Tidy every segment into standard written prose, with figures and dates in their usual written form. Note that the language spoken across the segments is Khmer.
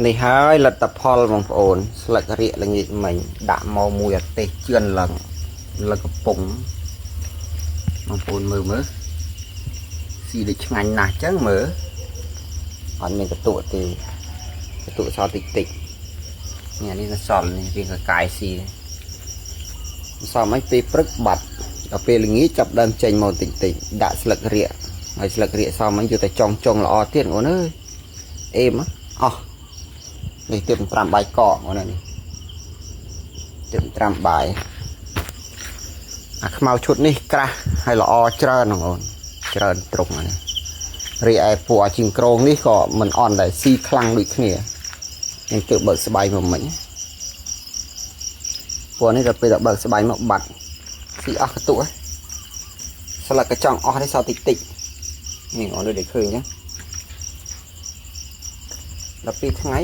នេះហើយលទ្ធផលបងប្អូនស្លឹករៀកល្ងាចមិញដាក់មកមួយអាទេសជឿនឡើងលឹកកំពុងបងប្អូនមើលមើលស៊ីដូចឆ្ងាញ់ណាស់ចឹងមើលអត់មានកតុទេកតុសល់តិចតិចនេះនេះសល់នេះវាកកាយស៊ីសល់មិនពេលព្រឹកបាត់ដល់ពេលល្ងាចចាប់ដើមចេញមកតិចតិចដាក់ស្លឹករៀកហើយស្លឹករៀកសមមិនយកតែចុងចុងល្អទៀតបងប្អូនអើយអេមអស់នេះទៀត5បាយកកបងនេះទៀត5បាយអាខ្មៅឈុតនេះក្រាស់ហើយល្អច្រើនបងប្អូនច្រើនត្រង់នេះរីឯពួកអាជីងក្រងនេះក៏មិនអន់ដែរស៊ីខ្លាំងដូចគ្នានឹងទើបបើកស្បៃមកមិញពួកនេះដល់ពេលដល់បើកស្បៃមកបាត់ស៊ីអស់កតុស្លឹកកញ្ចង់អស់នេះសល់តិចតិចនេះបងដូចឃើញអញ្ចឹងដល់ពីថ្ងៃ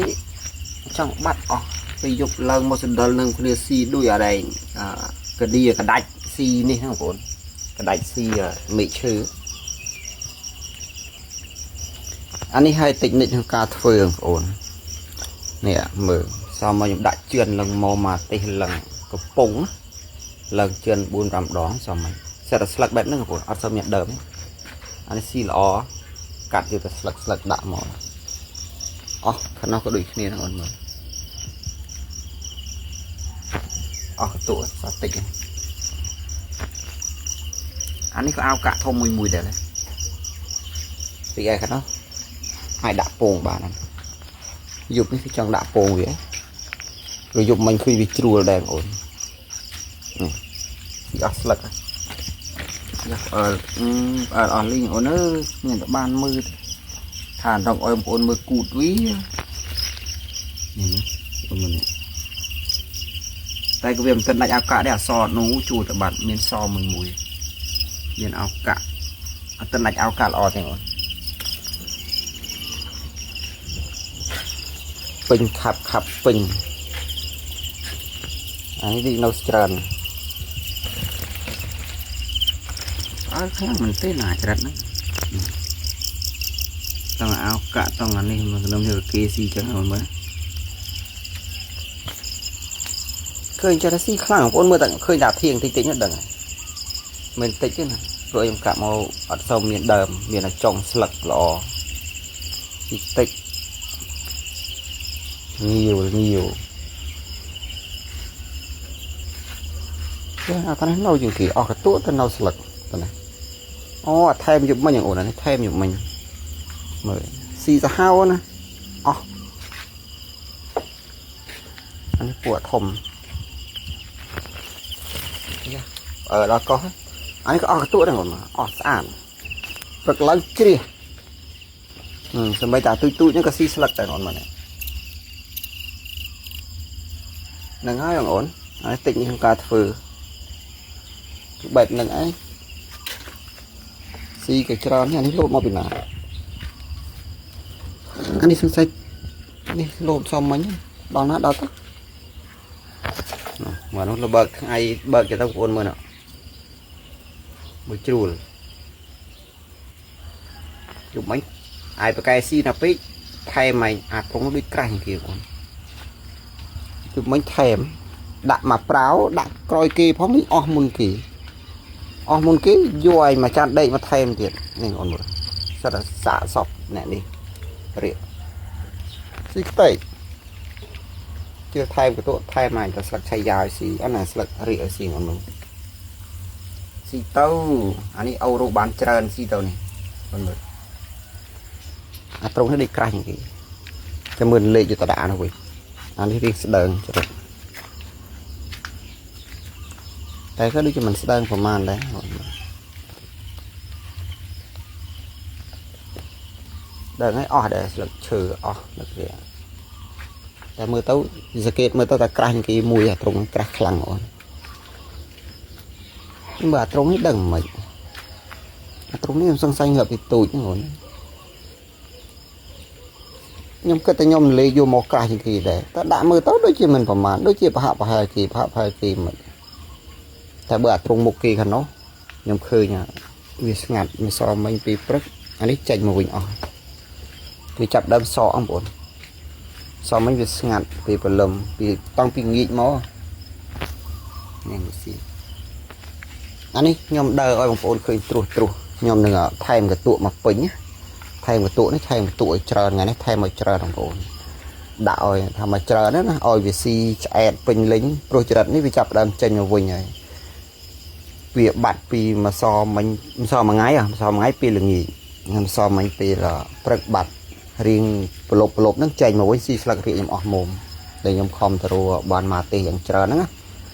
ចង់បាត់អស់ពេលយប់ឡើងមកសណ្ដិលនឹងគ្នាស៊ីដូចអរែងកឌីកដាច់ស៊ីនេះហ្នឹងបងប្អូនកដាច់ស៊ីមេឃឈើអានេះឲ្យតិចនិចក្នុងការធ្វើបងប្អូននេះមើលសមមកខ្ញុំដាក់ជឿនឡើងមកមកទេសឡើងកំពុងឡើងជឿន4 5ដងសមមកសិតតែស្លឹកបែបហ្នឹងបងប្អូនអត់សូវមានដើមអានេះស៊ីល្អកាត់យកតែស្លឹកស្លឹកដាក់មកអស់ខាងនោះក៏ដូចគ្នាហ្នឹងអូនមើលអស់កតុសតិចអានេះក៏អោកាក់ធំមួយមួយដែរពីឯខាងនោះអាចដាក់ពងបានហ្នឹងយប់នេះគឺចង់ដាក់ពងវាព្រោះយប់មិញឃើញវាជ្រួលដែរបងអូននេះពីអស់ស្លឹកនេះអើអើអស់លីងអូនអើយមានតែបានមើលថារកឲ្យបងប្អូនមើលគូតវានេះអូនមើលនេះតែក៏វាមិនទាន់ដាច់ឱកាសដែរអសនោះជួតបាត់មានសមួយមួយមានឱកាសអត់ទាន់ដាច់ឱកាសល្អទេអូនពេញខាប់ខាប់ពេញអានេះវានៅច្រើនអើខ្លាំងមែនទេណាច្រិតហ្នឹងតង់អោកាក់តង់អានេះមកក្នុងនេះគេស៊ីចឹងអូនមើលឃើញចេះតែស៊ីខ្លាំងបងប្អូនមើលតែឃើញតែធៀងតិចតិចនោះដឹងហើយមិនតិចទេណាព្រោះខ្ញុំកាក់មកអត់សូវមានដើមមានតែចុងស្លឹកល្អតិចតិចងាវងាវចាអាតានេះនៅជាងគេអស់កតួទៅនៅស្លឹកតានេះអូអាថែមយប់មិញអូនអានេះថែមយប់មិញមើលស៊ីសាហាវណាអស់អានេះពួកធំអឺដល់កោះអានេះក៏អស់កតួដែរអូនអស់ស្អាតព្រឹកឡើងជ្រះសម្បីតាទូចទូចហ្នឹងក៏ស៊ីស្លឹកដែរអូនមើលហ្នឹងហើយបងអូនហើយតិចនេះក្នុងការធ្វើគឺបែបហ្នឹងឯងស៊ីក៏ច្រើននេះអានេះលោតមកពីណាអានេះសង្ស័យនេះលោតសមមិញដល់ណាដល់ទៅមកនោះលបើកថ្ងៃបើកទៅបងប្អូនមើលមួយជ្រួលយប់មិញអាយបកែស៊ីណាពេកថែមឯងអាត្រង់ដូចក្រាស់ជាងគេបងយប់មិញថែមដាក់មកប្រាវដាក់ក្រោយគេផងនេះអស់មុនគេអស់មុនគេយកឯងមកចានដេកមកថែមទៀតនេះអូនមើលសិតតែសាកសពអ្នកនេះរៀកស៊ីខ្ទេចជឿថែមកតុថែមឯងតែស្លឹកឆៃយ៉ាឲ្យស៊ីអត់ណាស្លឹករៀកឲ្យស៊ីអូនមើលស៊ីទៅអានេះអូរូបានច្រើនស៊ីទៅនេះអូនមើលអាត្រង់នេះដូចក្រាស់ជាងគេចាំមើលលេខយកតដាក់នោះវិញអានេះរៀងស្ដើងច្រឹកតែក៏ដូចជាមិនស្ដើងប្រហែលដែរដឹងហើយអស់ដែរស្លឹកឈើអស់នឹកវាតែមើលទៅសង្កេតមើលទៅតែក្រាស់ជាងគេមួយអាត្រង់ក្រាស់ខ្លាំងអូនមើលអាត្រង់នេះដឹងមិនអាត្រង់នេះខ្ញុំសង្ស័យងាប់ពីទូចហ្នឹងអូនខ្ញុំគិតតែខ្ញុំលេយកមកក្រាស់ជាងគេដែរតែដាក់មើលទៅដូចជាមិនប្រមាណដូចជាប្រហាក់ប្រហែលគេប្រហាក់ប្រហែលគេមិនតែបើអាត្រង់មុខគេខាងនោះខ្ញុំឃើញវាស្ងាត់មិនសមមិញពីព្រឹកអានេះចេញមកវិញអស់គេចាប់ដើមសក់បងប្អូន សមមិញវាស្ងាត់ពីព្រលឹមពីតាំងពីងាកមកនេះវាស៊ីអានេះខ្ញុំដើរឲ្យបងប្អូនឃើញត្រួសត្រាសខ្ញុំនឹងថែមកតួមកពេញណាថែមកតួនេះថែមកតួឲ្យច្រើនថ្ងៃនេះថែមឲ្យច្រើនបងប្អូនដាក់ឲ្យថាមកច្រើនណាឲ្យវាស៊ីឆ្អែតពេញលេញព្រោះចរិតនេះវាចាប់ដើមចេញមកវិញហើយវាបាត់ពីម្សមិញម្សមួយថ្ងៃម្សមួយថ្ងៃពេលល្ងាចម្សមិញពេលព្រឹកបាត់រៀងប្រលប់ប្រលប់ហ្នឹងចេញមកវិញស៊ីស្លឹករៀកខ្ញុំអស់មុំដែលខ្ញុំខំទៅរបានមកទេសយ៉ាងច្រើនហ្នឹងណា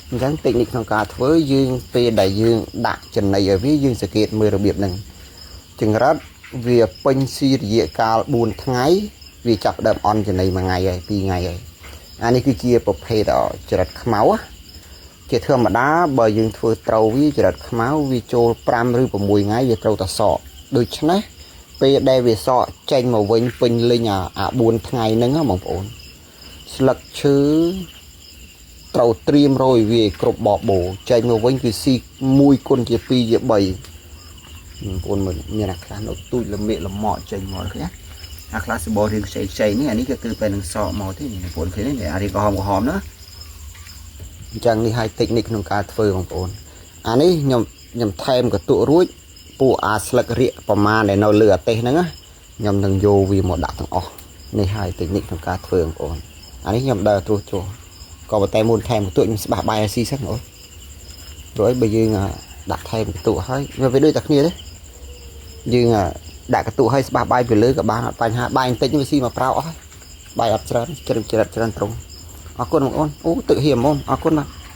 អញ្ចឹងតិចនិចក្នុងការធ្វើយើងពេលដែលយើងដាក់ចំណីឲ្យវាយើងសង្កេតមើលរបៀបហ្នឹងចង្រិតវាពេញស៊ីរយៈកាល4ថ្ងៃវាចាប់ដើមអន់ចំណីមួយថ្ងៃហើយ2ថ្ងៃហើយអានេះគឺជាប្រភេទចរិតខ្មៅជាធម្មតាបើយើងធ្វើត្រូវវាចរិតខ្មៅវាចូល5ឬ6ថ្ងៃវាត្រូវតែសក់ដូច្នេះពេលដែលវាសក់ចេញមកវិញពេញលេញអា4ថ្ងៃហ្នឹងបងប្អូនស្លឹកឈើត្រូវត្រៀមរយវាគ្រប់បបោចេញមកវិញគឺស៊ី1គុណជា2ជា3បងប្អូនមើលមានអាខ្លះនៅទូចល្មៀកល្មក់ចេញមកឃើញណាអាខ្លះសបោរៀងខ្ចីខ្ចីនេះអានេះក៏គឺពេលនឹងសក់មកទេបងប្អូនឃើញទេអារៀងក្រហមក្រហមណាអញ្ចឹងនេះឲ្យតិចនិចក្នុងការធ្វើបងប្អូនអានេះខ្ញុំខ្ញុំថែមកតុរួចពួកអាស្លឹករៀកប្រមាណដែលនៅលើអាទេសហ្នឹងណាខ្ញុំនឹងយកវាមកដាក់ទាំងអស់នេះហើយតិចនិចក្នុងការធ្វើបងប្អូនអានេះខ្ញុំដើរត្រួសត្រាសក៏ប៉ុន្តែមុនថែមកតុខ្ញុំស្បាស់បាយឲ្យស៊ីសិនអូនព្រោះអីបើយើងដាក់ថែមកតុហើយវាដូចតែគ្នាទេយើងដាក់កតុឲ្យស្បាស់បាយពីលើក៏បានអត់បញ្ហាបាយបន្តិចវាស៊ីមកប្រៅអស់បាយអត់ច្រើនជ្រើមច្រើនច្រើនត្រង់អរគុណបងប្អូនអូទឹកហៀមបងអរគុណបាទ។